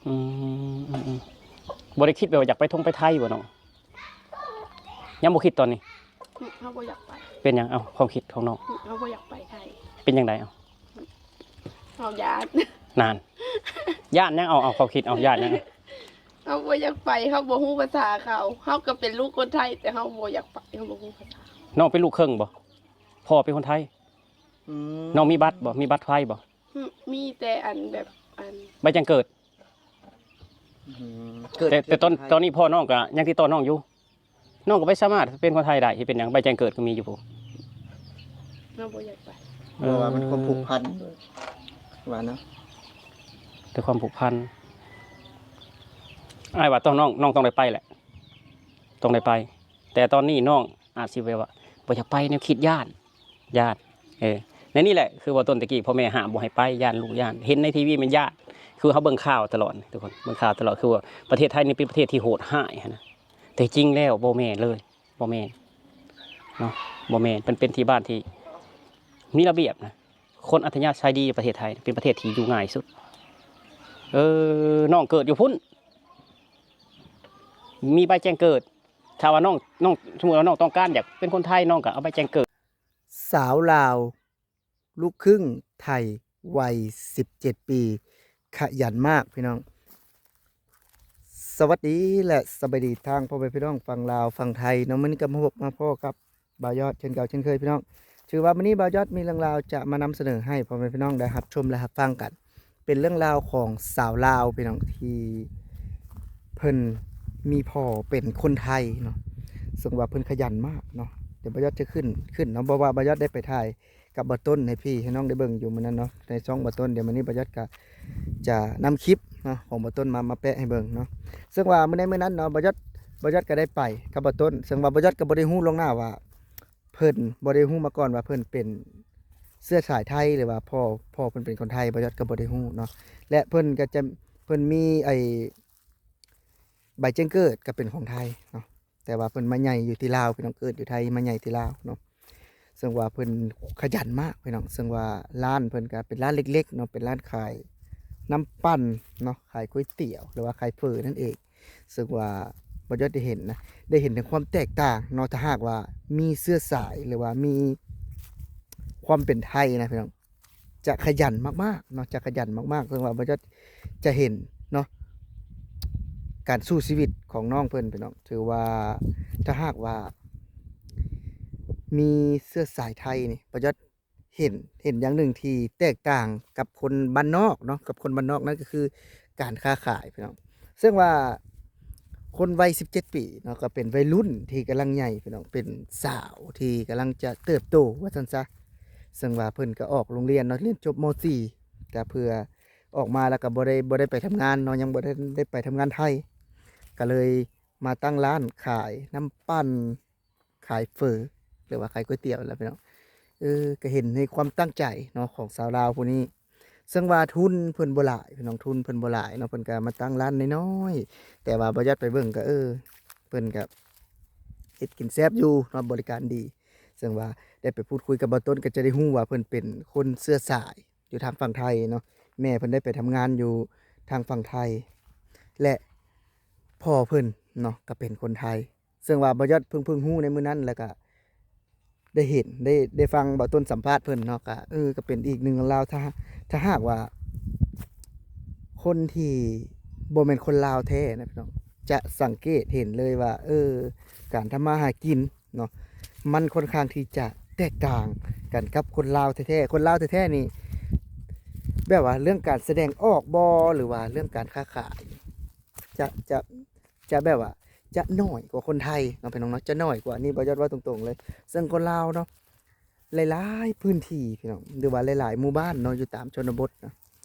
ອືມໆໆ ບໍ່ໄດ້ຄິດແບບວ່າຢາກໄປທ່ອງໄປໄທບໍ່ນ້ອງ? ຍັງບໍ່ຄິດຕອນນີ້? ອືມ ເຮົາບໍ່ຢາກໄປ. ເປັນຫຍັງ? ເອົ້າ ຄວາມຄິດຂອງນ້ອງ. ອືມ ເຮົາບໍ່ຢາກໄປໄທ. ເປັນຈັ່ງໃດ? ເອົ້າ ເຮົາຢ້ານ. ນັ້ນ ຢ້ານຫຍັງ? ເອົາ ເອົາ ຄວາມຄິດ ເອົາ ຢ້ານຫຍັງ? ເຮົາບໍ່ຢາກໄປ ເຮົາບໍ່ຮູ້ພາສາເຂົາ. ເຮົາກໍເປັນລູກຄົນໄທ ແຕ່ເຮົາບໍ່ຢາກໄປ ເຮົາບໍ່ຮູ້ພາສາ. ນ້ອງເປັນລູກເຄິ່ງບໍ່? ພໍ່ເປັນຄົນໄທ. ອືມ ນ້ອງມີບັດບໍ່? ມີບັດໄທບໍ່? ອືມ ມີແຕ່ອັນແບບອັນ ໃບແຈ້ງເກີດ. ອືມ ເກີດ ແຕ່ ແຕ່ຕອນ ຢູ່ໄທ ຕອນນີ້ພໍ່ນ້ອງກໍຍັງຕິດຕໍ່ນ້ອງຢູ່. ນ້ອງກໍໄປສາມາດເປັນຄົນໄທໄດ້ ເຮັດເປັນຫຍັງ? ໃບແຈ້ງເກີດກໍມີຢູ່ພຸ້ນ. ເຮົາບໍ່ຢາກໄປ. ເອີ ເພາະວ່າມັນຄວາມຜູກພັນ ວ່າເນາະ ແຕ່ຄວາມຜູກພັນ. ອ້າຍວ່າຕ້ອງ ນ້ອງ ນ້ອງຕ້ອງໄດ້ໄປແຫຼະ ຕ້ອງໄດ້ໄປ. ແຕ່ຕອນນີ້ນ້ອງອາດຊິແບບວ່າບໍ່ຢາກໄປ ແນວຄິດຢ້ານ ຢ້ານ. ເອີ ໃນນີ້ແຫຼະ ຄືວ່າຕອນຕະກີ້ພໍ່ແມ່ຫ້າມບໍ່ໃຫ້ໄປ ຢ້ານລູກຢ້ານ ເຫັນໃນທີວີແມ່ນຢ້ານ. ຄືເຮົາເບິ່ງຂ່າວຕະຫຼອດ ທຸກຄົນ ເບິ່ງຂ່າວຕະຫຼອດ ຄືວ່າປະເທດໄທນີ້ເປັນປະເທດທີ່ໂຫດຮ້າຍຫັ້ນນະ. ແຕ່ຈິງແລ້ວບໍ່ແມ່ນເລີຍ ບໍ່ແມ່ນເນາະ ບໍ່ແມ່ນ. ມັນເປັນທີ່ບ້ານທີ່ມີລະບຽບນະ. ຄົນອັດທະຍາໄສດີ ປະເທດໄທເປັນປະເທດທີ່ຢູ່ງ່າຍທີ່ສຸດ. ເອີ ນ້ອງເກີດຢູ່ພຸ້ນ ມີໃບແຈ້ງເກີດ. ຖ້າວ່ານ້ອງ ນ້ອງ ສົມມຸດວ່ານ້ອງຕ້ອງການຢາກເປັນຄົນໄທ ນ້ອງກໍເອົາໃບແຈ້ງເກີດ. ສາວລາວລູກຄຶ່ງໄທໄວສິບເຈັດປີ ຂະຫຍັນມາກພີ່ນ້ອງ. ສະຫວັດດີ ແລະ ສະບາຍດີທາງພໍ່ແມ່ພີ່ນ້ອງຝັ່ງລາວຝັ່ງໄທເນາະ. ມື້ນີ້ກໍມາພົບມາພໍ້ກັບບ່າວຍອດເຊັ່ນເກົ່າເຊັ່ນເຄີຍພີ່ນ້ອງ. ຖືວ່າມື້ນີ້ບ່າວຍອດມີເລື່ອງລາວຈະມານຳສະເໜີໃຫ້ພໍ່ແມ່ພີ່ນ້ອງໄດ້ຮັບຊົມ ແລະ ຮັບຟັງກັນ. ເປັນເລື່ອງລາວຂອງສາວລາວພີ່ນ້ອງ ທີ່ເພິ່ນມີພໍ່ເປັນຄົນໄທເນາະ ເຊິ່ງວ່າເພິ່ນຂະຫຍັນມາກເນາະ. ດຽວບ່າວຍອດຈະຂຶ້ນ ຂຶ້ນເນາະ ເພາະວ່າບ່າວຍອດໄດ້ໄປຖ່າຍກັບບ່າວຕົ້ນໃຫ້ພີ່ໃຫ້ນ້ອງໄດ້ເບິ່ງຢູ່ມື້ນັ້ນເນາະ ໃນຊ່ອງບ່າວຕົ້ນ. ດຽວມື້ນີ້ບ່າວຍອດກະຈະນຳຄລິບເນາະ ຂອງບ່າວຕົ້ນມາ ມາແປະໃຫ້ເບິ່ງເນາະ. ເຊິ່ງວ່າມື້ໃນມື້ນັ້ນເນາະ ບ່າວຍອດ ບ່າວຍອດກະໄດ້ໄປກັບບ່າວຕົ້ນ ເຊິ່ງວ່າບ່າວຍອດກະບໍ່ໄດ້ຮູ້ລ່ວງໜ້າວ່າ ເພິ່ນ ບໍ່ໄດ້ຮູ້ມາກ່ອນວ່າເພິ່ນເປັນເຊື້ອສາຍໄທ ຫຼືວ່າພໍ່ ພໍ່ເພິ່ນເປັນຄົນໄທ ບ່າວຍອດກໍບໍ່ໄດ້ຮູ້ເນາະ. ແລະ ເພິ່ນກໍຈະ ເພິ່ນມີໄອ້ໃບແຈ້ງເກີດກໍເປັນຂອງໄທເນາະ ແຕ່ວ່າເພິ່ນມາໃຫຍ່ຢູ່ທີ່ລາວ ພີ່ນ້ອງ ເກີດຢູ່ໄທ ມາໃຫຍ່ທີ່ລາວເນາະ. ເຊິ່ງວ່າເພິ່ນຂະຫຍັນມາກ ພີ່ນ້ອງ ເຊິ່ງວ່າຮ້ານເພິ່ນກໍເປັນຮ້ານເລັກໆເນາະ ເປັນຮ້ານຂາຍນ້ຳປັ່ນເນາະ ຂາຍກ໋ວຍຕຽວ ຫຼືວ່າຂາຍເຝີນັ້ນເອງ. ເຊິ່ງວ່າບ່າວຍອດໄດ້ເຫັນນະ ໄດ້ເຫັນເຖິງຄວາມແຕກຕ່າງເນາະ ຖ້າຫາກວ່າມີເຊື້ອສາຍ ຫຼືວ່າມີຄວາມເປັນໄທນະພີ່ນ້ອງ ຈະຂະຫຍັນມາກໆເນາະ ຈະຂະຫຍັນມາກໆ. ເຊິ່ງວ່າບ່າວຍອດຈະເຫັນເນາະ ການສູ້ຊີວິດຂອງນ້ອງເພິ່ນ ພີ່ນ້ອງ ຖືວ່າຖ້າຫາກວ່າມີເຊື້ອສາຍໄທນີ້ ບ່າວຍອດ ເຫັນ ເຫັນຢ່າງໜຶ່ງທີ່ແຕກຕ່າງກັບຄົນບ້ານນອກເນາະ ກັບຄົນບ້ານນອກ ນັ້ນກໍຄືການຄ້າຂາຍ ພີ່ນ້ອງ. ເຊິ່ງວ່າຄົນໄວສິບເຈັດປີເນາະ ກໍເປັນໄວລຸ້ນທີ່ກຳລັງໃຫຍ່ ພີ່ນ້ອງ ເປັນສາວທີ່ກຳລັງຈະເຕີບໂຕວ່າຊັ້ນຊະ. ເຊິ່ງວ່າເພິ່ນກໍອອກໂຮງຮຽນເນາະ ຮຽນຈົບ ມໍສີ່ ກໍເພື່ອອອກມາແລ້ວກໍບໍ່ໄດ້ ບໍ່ໄດ້ໄປທຳງານເນາະ ຍັງບໍ່ໄດ້ ໄດ້ໄປທຳງານໄທ ກໍເລີຍມາຕັ້ງຮ້ານຂາຍນ້ຳປັ່ນ ຂາຍເຝີ ຫຼືວ່າຂາຍກ໋ວຍຕຽວແຫຼະພີ່ນ້ອງ. ເອີ ກໍເຫັນໃນຄວາມຕັ້ງໃຈເນາະ ຂອງສາວລາວຜູ້ນີ້ ເຊິ່ງວ່າທຶນເພິ່ນບໍ່ຫຼາຍພີ່ນ້ອງ ທຶນເພິ່ນບໍ່ຫຼາຍເນາະ ເພິ່ນກໍມາຕັ້ງຮ້ານນ້ອຍໆ ແຕ່ວ່າບ່າວຍອດໄປເບິ່ງກໍ ເອີ ເພິ່ນກໍເຮັດກິນແຊບຢູ່ເນາະ ບໍລິການດີ. ເຊິ່ງວ່າໄດ້ໄປພູດຄຸຍກັບບ່າວຕົ້ນ ກໍຈະໄດ້ຮູ້ວ່າເພິ່ນເປັນຄົນເຊື້ອສາຍຢູ່ທາງຝັ່ງໄທເນາະ ແມ່ເພິ່ນໄດ້ໄປທຳງານຢູ່ທາງຝັ່ງໄທ ແລະ ພໍ່ເພິ່ນເນາະ ກໍເປັນຄົນໄທ. ເຊິ່ງວ່າບ່າວຍອດເພິ່ງ ເພິ່ງຮູ້ໃນມື້ນັ້ນ ແລ້ວກະໄດ້ເຫັນ ໄດ້ ໄດ້ຟັງບ່າວຕົ້ນສຳພາດເພິ່ນເນາະ ກະ ເອີ ກະເປັນອີກໜຶ່ງເລື່ອງລາວ. ຖ້າ ຖ້າຫາກວ່າຄົນທີ່ບໍ່ແມ່ນຄົນລາວແທ້ນະພີ່ນ້ອງ ຈະສັງເກດເຫັນເລີຍວ່າ ເອີ ການທຳມາຫາກິນເນາະ ມັນຄ່ອນຂ້າງທີ່ຈະແຕກຕ່າງກັນກັບຄົນລາວແທ້ໆ. ຄົນລາວແທ້ໆນີ້ ແບບວ່າເລື່ອງການສະແດງອອກບໍ ຫຼືວ່າເລື່ອງການຄ້າຂາຍ ຈະ ຈະ ຈະແບບວ່າຈະໜ້ອຍກວ່າຄົນໄທເນາະ ພີ່ນ້ອງເນາະ ຈະໜ້ອຍກວ່າ ນີ້ບ່າວຍອດເວົ້າຕົງໆເລີຍ. ເຊິ່ງຄົນລາວເນາະ ຫຼາຍໆພື້ນທີ່ພີ່ນ້ອງ ຫຼືວ່າຫຼາຍໆໝູ່ບ້ານເນາະ ຢູ່ຕາມຊົນນະບົດເນາະ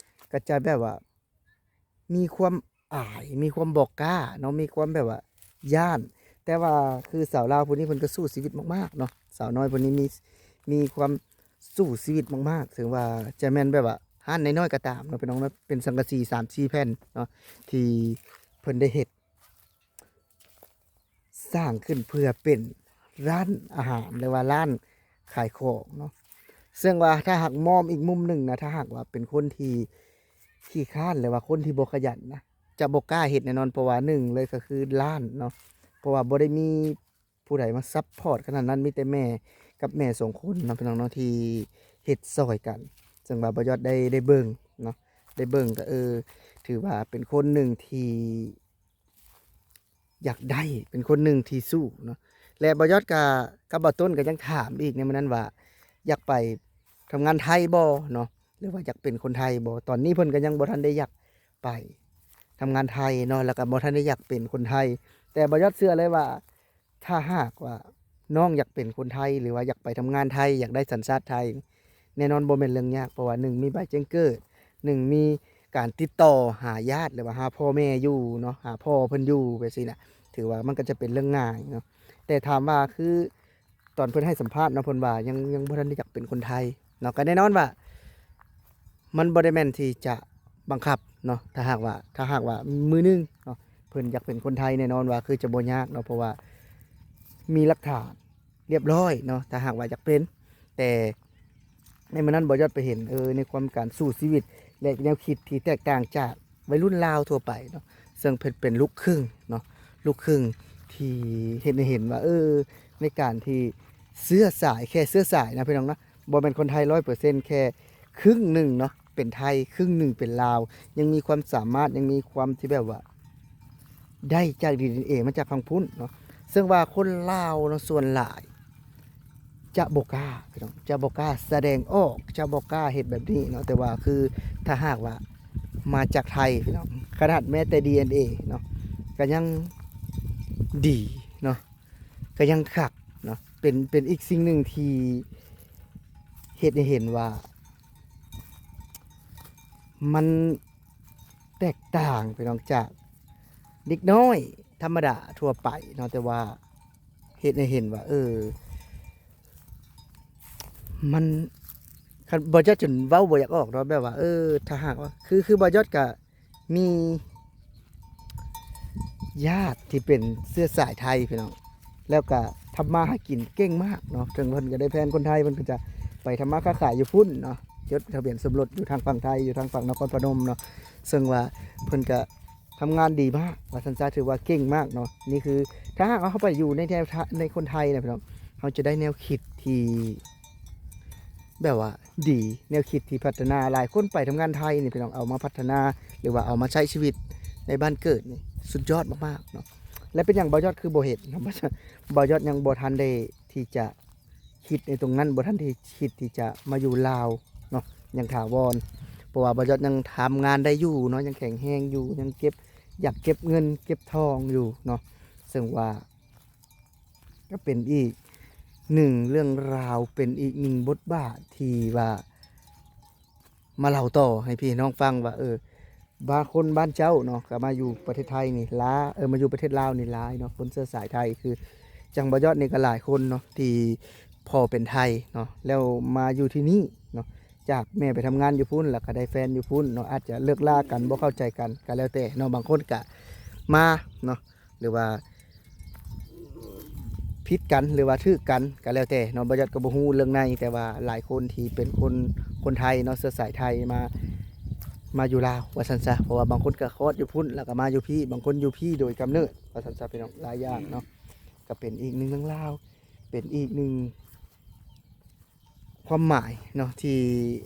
ກໍຈະແບບວ່າມີຄວາມອາຍ ມີຄວາມບໍ່ກ້າເນາະ ມີຄວາມແບບວ່າຢ້ານ. ແຕ່ວ່າຄືສາວລາວຜູ້ນີ້ເພິ່ນກໍສູ້ຊີວິດມາກໆເນາະ ສາວນ້ອຍຜູ້ນີ້ມີ ມີຄວາມສູ້ຊີວິດມາກໆ ເຖິງວ່າຈະແມ່ນແບບວ່າຮ້ານນ້ອຍໆກໍຕາມເນາະ ພີ່ນ້ອງເນາະ ເປັນສັງກະສີສາມສີ່ແຜ່ນເນາະ ທີ່ເພິ່ນໄດ້ເຮັດ ສ້າງຂຶ້ນເພື່ອເປັນຮ້ານອາຫານ ຫຼືວ່າຮ້ານຂາຍຂອງເນາະ. ເຊິ່ງວ່າຖ້າຫາກມອງອີກມຸມໜຶ່ງນະ ຖ້າຫາກວ່າເປັນຄົນທີ່ຂີ້ຄ້ານ ຫຼືວ່າຄົນທີ່ບໍ່ຂະຫຍັນນະ ຈະບໍ່ກ້າເຮັດແນ່ນອນ ເພາະວ່າໜຶ່ງເລີຍກໍຄືລ້ານເນາະ ເພາະວ່າບໍ່ໄດ້ມີຜູ້ໃດມາຊັບພອດຂະໜາດນັ້ນ ມີແຕ່ແມ່ກັບແມ່ສອງຄົນເນາະ ພີ່ນ້ອງເນາະ ທີ່ເຮັດຊ່ອຍກັນ. ເຊິ່ງວ່າບ່າວຍອດໄດ້ ໄດ້ເບິ່ງເນາະ ໄດ້ເບິ່ງກໍ ເອີ ຖືວ່າເປັນຄົນໜຶ່ງທີ່ ຢາກໄດ້ ເປັນຄົນໜຶ່ງທີ່ສູ້ເນາະ ແລະ ບ່າວຍອດກະ ກັບບ່າວຕົ້ນກໍຍັງຖາມອີກໃນມື້ນັ້ນວ່າ ຢາກໄປທຳງານໄທບໍ່ເນາະ ຫຼືວ່າຢາກເປັນຄົນໄທບໍ່? ຕອນນີ້ເພິ່ນກໍຍັງບໍ່ທັນໄດ້ຢາກໄປທຳງານໄທເນາະ ແລ້ວກໍບໍ່ທັນໄດ້ຢາກເປັນຄົນໄທ ແຕ່ບ່າວຍອດເຊື່ອເລີຍວ່າ ຖ້າຫາກວ່ານ້ອງຢາກເປັນຄົນໄທ ຫຼືວ່າຢາກໄປທຳງານໄທ ຢາກໄດ້ສັນຊາດໄທ ແນ່ນອນບໍ່ແມ່ນເລື່ອງຍາກ ເພາະວ່າໜຶ່ງມີໃບແຈ້ງເກີດ ໜຶ່ງມີການຕິດຕໍ່ຫາຍາດ ຫຼືວ່າຫາພໍ່ແມ່ຢູ່ເນາະ ຫາພໍ່ເພິ່ນຢູ່ແບບຊີ້ນະ ຖືວ່າມັນກໍຈະເປັນເລື່ອງງ່າຍເນາະ. ແຕ່ຖາມວ່າຄືຕອນເພິ່ນໃຫ້ສຳພາດເນາະ ເພິ່ນວ່າຍັງ ຍັງບໍ່ທັນໄດ້ຢາກເປັນຄົນໄທເນາະ ກໍແນ່ນອນວ່າ ມັນບໍ່ໄດ້ແມ່ນທີ່ຈະບັງຄັບເນາະ ຖ້າຫາກວ່າ ຖ້າຫາກວ່າມື້ໜຶ່ງເນາະ ເພິ່ນຢາກເປັນຄົນໄທ ແນ່ນອນວ່າຄືຈະບໍ່ຍາກເນາະ ເພາະວ່າມີຫຼັກຖານ ຮຽບຮ້ອຍເນາະ ຖ້າຫາກວ່າຢາກເປັນ. ແຕ່ໃນມື້ນັ້ນບ່າວຍອດໄປເຫັນ ເອີ ໃນຄວາມການສູ້ຊີວິດ ແລະ ແນວຄິດທີ່ແຕກຕ່າງຈາກໄວລຸ້ນລາວທົ່ວໄປເນາະ ເຊິ່ງເພິ່ນເປັນລູກຄຶ່ງເນາະ ລູກຄຶ່ງທີ່ເຮັດໃຫ້ເຫັນວ່າ ເອີ ໃນການທີ່ເຊື້ອສາຍ ແຄ່ເຊື້ອສາຍນະ ພີ່ນ້ອງເນາະ ບໍ່ແມ່ນຄົນໄທຮ້ອຍເປີເຊັນ ແຄ່ຄຶ່ງໜຶ່ງເນາະ ເປັນໄທ ຄຶ່ງໜຶ່ງເປັນລາວ ຍັງມີຄວາມສາມາດ ຍັງມີຄວາມທີ່ແບບວ່າ ໄດ້ຈາກດີເອັນເອມາຈາກຝັ່ງພຸ້ນເນາະ ເຊິ່ງວ່າຄົນລາວເນາະ ສ່ວນຫຼາຍຈະບໍ່ກ້າ ພີ່ນ້ອງ ຈະບໍ່ກ້າສະແດງອອກ ຈະບໍ່ກ້າເຮັດແບບນີ້ເນາະ ແຕ່ວ່າຄືຖ້າຫາກວ່າມາຈາກໄທ ພີ່ນ້ອງ ຂະໜາດແມ້ແຕ່ດີເອັນເອເນາະ ກໍຍັງດີເນາະ ກໍຍັງຄັກເນາະ ເປັນ ເປັນອີກສິ່ງໜຶ່ງທີ່ເຮັດໃຫ້ເຫັນວ່າ ມັນແຕກຕ່າງ ພີ່ນ້ອງ ຈາກເດັກນ້ອຍທຳມະດາທົ່ວໄປເນາະ ແຕ່ວ່າເຮັດໃຫ້ເຫັນວ່າ ເອີ ມັນ ຄັນ ບ່າວຍອດຈົນເວົ້າບໍ່ຢາກອອກເນາະ ແບບວ່າ ເອີ ຖ້າຫາກວ່າ ຄື ຄືບ່າວຍອດກະ ມີຍາດທີ່ເປັນເຊື້ອສາຍໄທ ພີ່ນ້ອງ ແລ້ວກະທຳມາຫາກິນເກັ່ງມາກເນາະ ເຖິງເພິ່ນກະໄດ້ແຟນຄົນໄທ ເພິ່ນກະຈະໄປທຳມາຄ້າຂາຍຢູ່ພຸ້ນເນາະ ຈົດທະບຽນສົມລົດຢູ່ທາງຝັ່ງໄທ ຢູ່ທາງຝັ່ງນະຄອນພະນົມເນາະ ເຊິ່ງວ່າເພິ່ນກະທຳງານດີມາກ ວ່າຊັ້ນຊະ ຖືວ່າເກັ່ງມາກເນາະ. ນີ້ຄືຖ້າຫາກວ່າເຮົາໄປຢູ່ໃນແນວ ໃນຄົນໄທນະ ພີ່ນ້ອງ ເຮົາຈະໄດ້ແນວຄິດທີ່ ແບບວ່າດີ ແນວຄິດທີ່ພັດທະນາ ຫຼາຍຄົນໄປທຳງານໄທນີ້ ພີ່ນ້ອງ ເອົາມາພັດທະນາ ຫຼືວ່າເອົາມາໃຊ້ຊີວິດໃນບ້ານເກີດນີ້ ສຸດຍອດມາກໆເນາະ. ແລະ ເປັນຫຍັງບ່າວຍອດຄືບໍ່ເຮັດເນາະ? ບ່າວຍອດຍັງບໍ່ທັນໄດ້ທີ່ຈະຄິດໃນຕົງນັ້ນ ບໍ່ທັນທີ່ຄິດທີ່ຈະມາຢູ່ລາວເນາະ ຢ່າງຖາວອນ ເພາະວ່າບ່າວຍອດຍັງທຳງານໄດ້ຢູ່ເນາະ ຍັງແຂງແຮງຢູ່ ຍັງເກັບ ຢາກເກັບເງິນເກັບທອງຢູ່ເນາະ ເຊິ່ງວ່າ ກໍເປັນອີກໜຶ່ງເລື່ອງລາວ ເປັນອີກໜຶ່ງບົດບາດທີ່ວ່າມາເລົ່າຕໍ່ໃຫ້ພີ່ນ້ອງຟັງວ່າ ເອີ ບາງຄົນບ້ານເຈົ້າເນາະ ກໍມາຢູ່ປະເທດໄທນີ້ຫຼາ ເອີ ມາຢູ່ປະເທດລາວນີ້ຫຼາຍເນາະ ຄົນເຊື້ອສາຍໄທ ຄືຈັ່ງບ່າວຍອດນີ້ກໍຫຼາຍຄົນເນາະ ທີ່ພໍ່ເປັນໄທເນາະ ແລ້ວມາຢູ່ທີ່ນີ້ເນາະ ຈາກແມ່ໄປທຳງານຢູ່ພຸ້ນ ແລ້ວກໍໄດ້ແຟນຢູ່ພຸ້ນເນາະ ອາດຈະເລີກລາກັນ ບໍ່ເຂົ້າໃຈກັນ ກໍແລ້ວແຕ່ເນາະ ບາງຄົນກໍມາເນາະ ຫຼືວ່າຜິດກັນ ຫຼືວ່າຖືກກັນ ກໍແລ້ວແຕ່ເນາະ ບ່າວຍອດກໍບໍ່ຮູ້ເລື່ອງໃນ ແຕ່ວ່າຫຼາຍຄົນທີ່ເປັນຄົນ ຄົນໄທເນາະ ເຊື້ອສາຍໄທ ມາ ມາຢູ່ລາວ ວ່າຊັ້ນຊະ ເພາະວ່າບາງຄົນກໍຄອດຢູ່ພຸ້ນ ແລ້ວກໍມາຢູ່ພີ້ ບາງຄົນຢູ່ພີ້ໂດຍກຳເນີດ ວ່າຊັ້ນຊະ ພີ່ນ້ອງ ຫຼາຍຢ່າງເນາະ ກໍເປັນອີກໜຶ່ງເລື່ອງລາວ ເປັນອີກໜຶ່ງ ຄວາມໝາຍເນາະ ທີ່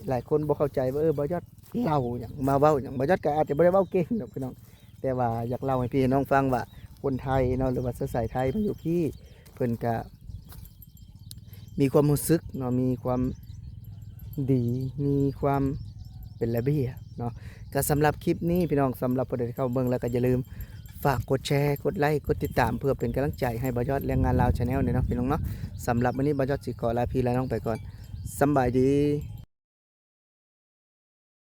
ຫຼາຍຄົນບໍ່ເຂົ້າໃຈວ່າ ເອີ ບ່າວຍອດເລົ່າຫຍັງ ມາເວົ້າຫຍັງ ບ່າວຍອດກໍອາດຈະບໍ່ໄດ້ເວົ້າເກັ່ງດອກ ພີ່ນ້ອງ ແຕ່ວ່າຢາກເລົ່າໃຫ້ພີ່ນ້ອງຟັງວ່າ ຄົນໄທເນາະ ຫຼືວ່າເຊື້ອສາຍໄທມາຢູ່ພີ້ ເພິ່ນກະມີຄວາມຮູ້ສຶກເນາະ ມີຄວາມດີ ມີຄວາມເປັນລະບຽບເນາະ. ກໍສຳລັບຄລິບນີ້ ພີ່ນ້ອງ ສຳລັບຜູ້ໃດທີ່ເຂົ້າເບິ່ງແລ້ວ ກໍຢ່າລືມ ຝາກກົດແຊ ກົດໄລ ກົດຕິດຕາມ ເພື່ອເປັນກຳລັງໃຈໃຫ້ບ່າວຍອດແຮງງານລາວ Channel ແດ່ເນາະ ພີ່ນ້ອງເນາະ. ສຳລັບມື້ນີ້ ບ່າວຍອດຊິຂໍລາພີ່ລານ້ອງໄປກ່ອນ. ສຳບາຍດີ.